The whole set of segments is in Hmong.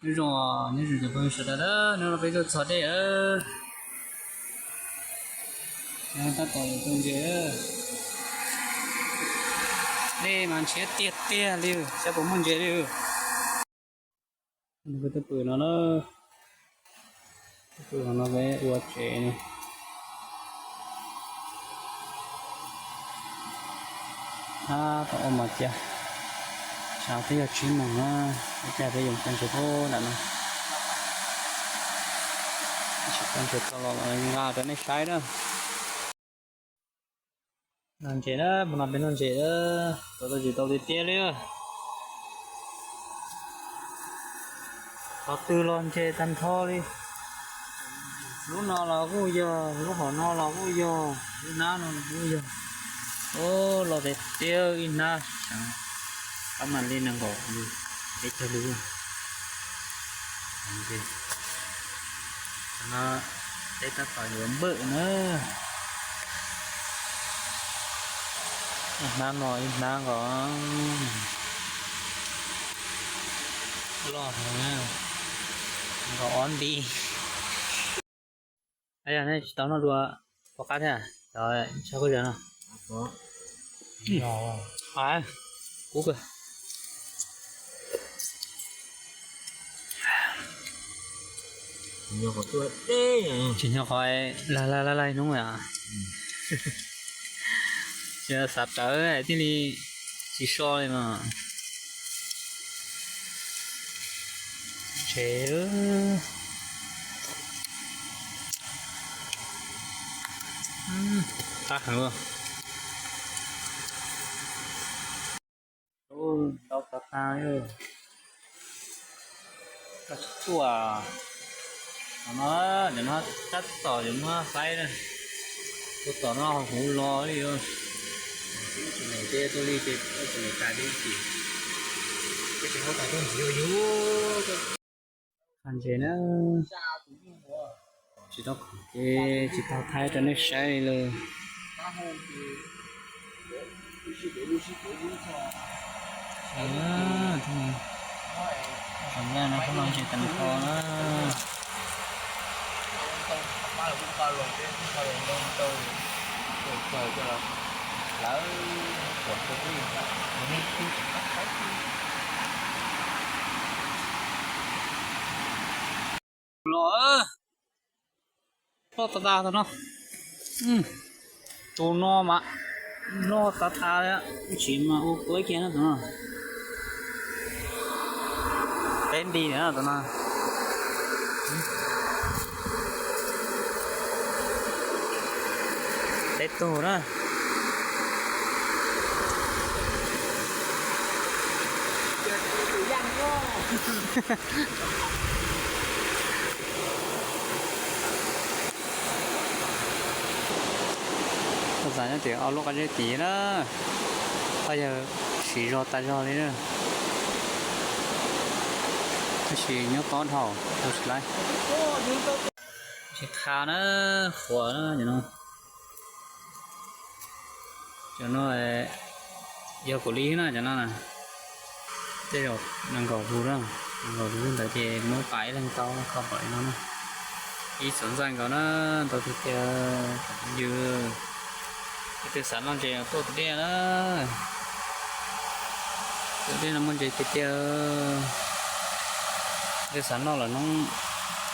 Nyob zoo, nyob zoo cov phooj ywg sawv daws na, hnub no peb tuaj txog dej, tab tom tuaj ntses, dej mas ntshiab tiag tiag li, saib puas muaj ntses li. Peb tuaj pw no na, tuaj pw no peb ua tsev no. Tab tom ua mas tiag, tsam twb yog tsib moos na, ib pliag peb yuav mus txog ntses puag nram no, tsis txog ntses txog los nqa rau nej saib na. Noj ntses na, hmo no peb noj ntses na, tau tau tsis tau tiag tiag li. Qhov twg los ntses tag nrho li. Lub no los kuj yog, lub hauv no los kuj yog, lub hnab no los kuj yog. Los tiag tiag, ib hnab xyov, tab mas li nees nkaum peb caug lub. No peb tab tom yuav npawm na. Ib hnab no ib hnab nkaus, loj heev, nkaus ob nti. Yog nej tsis tau noj dua pov qab thiab, cov tshaj kub zas no. Kub kawg. Tsis nyob qhov laj laj laj laj hnub a. Xav rawv thiaj li tsis so li mas. Tsev, qab heev. Ntau tag tag li. Koj tsis tuaj, no, cov no tab tom yuav muab faib na. Tuaj tom no huv los li. Tsis neem ces tuaj li ces tsis neem tas li ces, ces tsis muab tas tuaj ntxiv ua yus. Qab ntses na, tsis tau khoom ces tsis tau thaij rau nej saib li lawm. Zoo nkaus no, qab no ntses tag nrho na. Los, loj tas tas tus no. Tus no mas loj tas tas li, ib tsis mas ua kua ib kiag na tus no. Peb nti na tus no. Peb tug na. Tuaj txog nyob tim ob lub qab zeb tid na, pab yawg siv zog tas zog li na, tab sis nyob tob dhau, tau tsis laib. Tsis qha na, qhuav na, cov no, cov no yog kuv li na, cov no na. Tej zaum nees nkaum tus na, nees nkaum tus ntawd ces muab pam ib leeg tau kho pom li no na. Ib txhia ntxaij nkaus na, ntau tiag tiag, phooj ywg. Leej twg xav noj ntses tuaj tus dej na. Tus dej no muaj ntses tiag tiag. Leej twg xav noj lawm no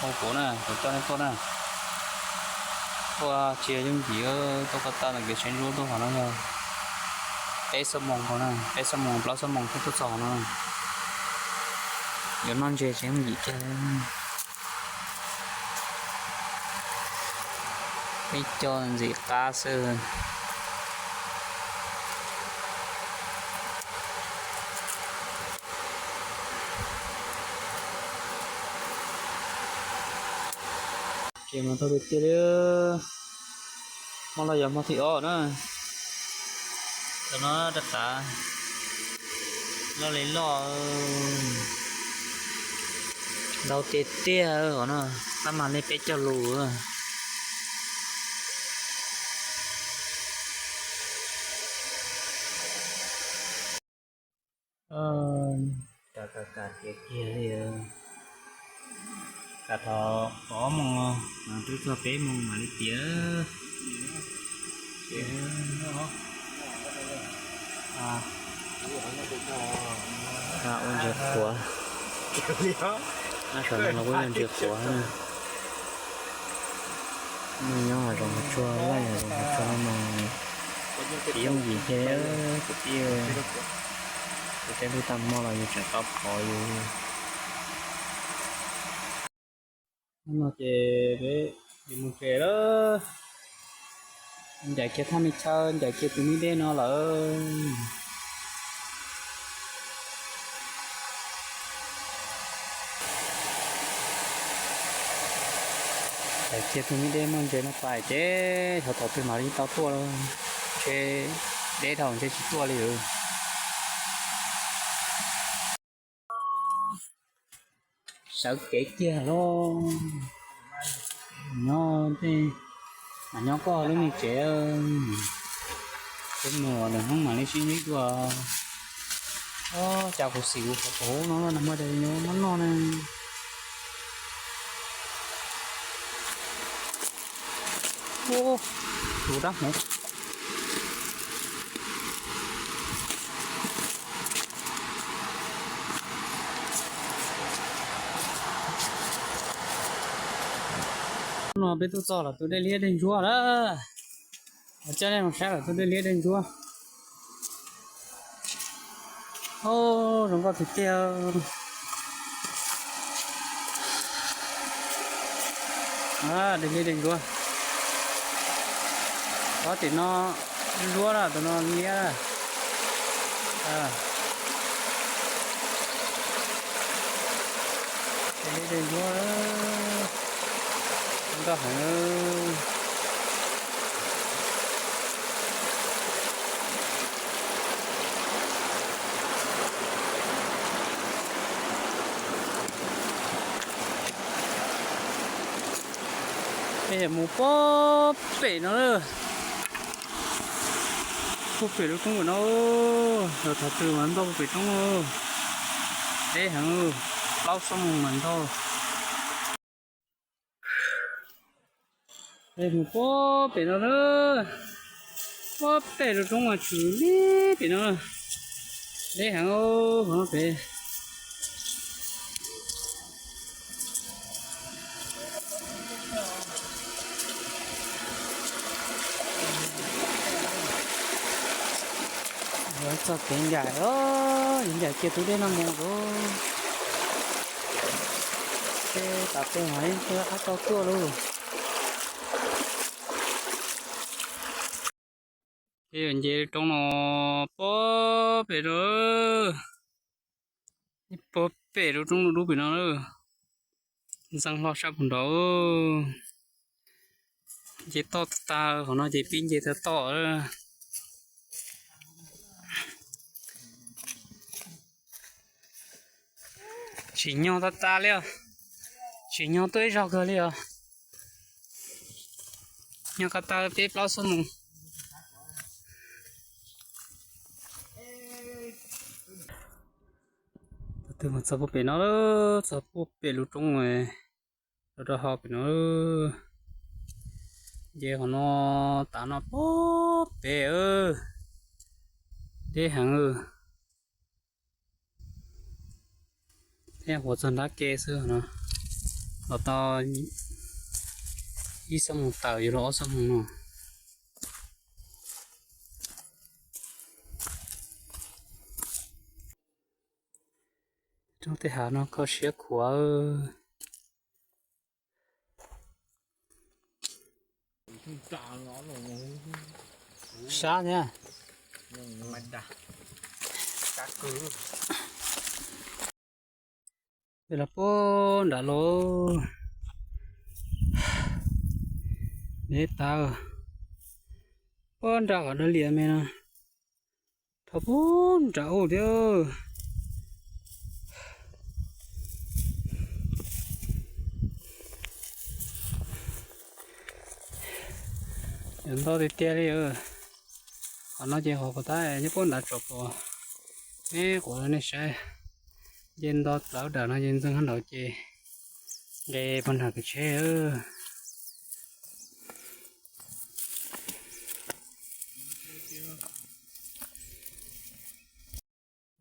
hu kuv na, kuv coj nej tuaj na. Tuaj tsis yog yooj yim, tuaj ko taw ntawm kev tsheb ntsuab tuaj qhov no yog peb xuab moos qhov na, peb xuab moos plaub xuab moos thiaj tuaj txog qhov no. Yuav noj ntses tsis yooj yim kiag. Peb coj ntxim qab xwb. Ces mas tau tiag tiag li. Hmo no yog hmo thib ob na. Cov no rov qab loj li loj, ntau tiag tiag os no, tab mas li peb caug lus. Kam kam kam tiag tiag li. Tam thaum ob moos no twb txog peb moos mam li tiav. Ua ntses qhuav, ab, saum no los ua ntses qhuav. Nyob hav zoov hav tsuag, laj hav zoov hav tsuag no mas tsis yooj yim thiab kwv tij. Tus teb lub tag hmo los yus tseem tau phov yus. Hnub no ces peb yuav mus tsev lawm. Ncaim kiag thaj me chaw, ncaim kiag tus me dej no lawm. Ncaim kiag tus me dej muaj ntses no pais ces xyov thaum twg mam li tau tuaj, ntshe deb dhau ntshe tsis tuaj li lawm. Sawv kev kiag lauj. Nyob tej, mas nyob koj lub me tsev, peb mus lwm hnub mam li sib ntsib dua. Cas kuv xim kuv qhov no nag hmo cas nyob mob noj ne. Tus dab hmoov no peb tuaj txog lawm tus dej liab dej ntsuab lawm. Coj nej mus saib lawm tus dej liab dej ntsuab. Zoo nkauj tiag tiag. Dej liab dej ntsuab. Ob tim no ntsuab na, tus no liab. Dej liab dej ntsuab, zoo nkauj heev. Peb yuav mus puag pem no lawm. Puag pem lub roob no, los thaum twg mas ntog puag pem roob. Deb heev, plaub xuab moos mas ntog. Mus puag pem no na, puag pem lub roob mas tshwm li pem no. Deb heev, qhov no pem. Yuav txog kev ncaim, yuav ncaim kiag tus dej no mus lauj. Ces tav pem mas yeej tsis ab tau tuaj lauj. Ces yuav nce roob no puag pem rau, puag pem rau roob dub dub pem no na. Ntxeev hlo sab puag nraud. Nce toj tag, qhov no ces pib nce tag toj. Tsim nyog tag tag li os. Tsim nyog tuaj ib zaug kawg li os. Nyog ko taw peb plaub xuab moos. Tus twg mus txog puag pem no, txog puag pem lub roob, rau rau hauv pem no. Nce qhov no, tav no puag pem, deb heev. Thiab quav txog nrab ke xwb no, los tau ib xuab moos tawm yuav luag ob xuab moos no. Roob tej hav no kho siab khuav. Sab thiab. Peb los puag nram los, neb tav puag nram qhov dawb lias me no, dhau puag nram ub thiab. Yuav nto tiag tiag li. Qhov no ces qhov puag ta nyob puag nram tsom pom, neb quav nej saib. Nce nto plawv dawm no ces ntxeev hab nraud ces Nqe pog nram kev tsheb.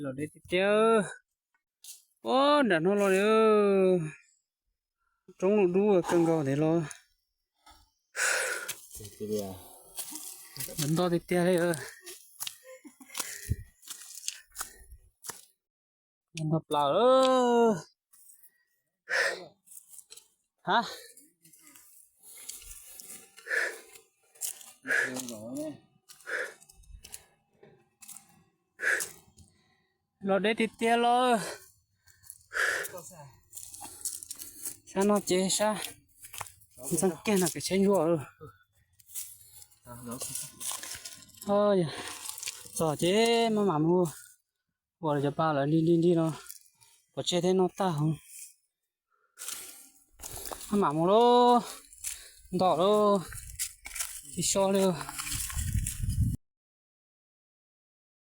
Los deb tiag tiag. Ua nram no los li, roob lub dub kawg nkaus ntev los. Nto tiag tiag li. Nto plaws. Ha, los deb tiag tiag los. Sab no ces sab ntxeev kiag nram kev tsheb ntsuab. Txog ces maj mam mus ua cov pa lawv nrig nrig nrig no, pov tseg thiab noj tag hov. Maj mam mus lauj, nto lauj, tsis so li.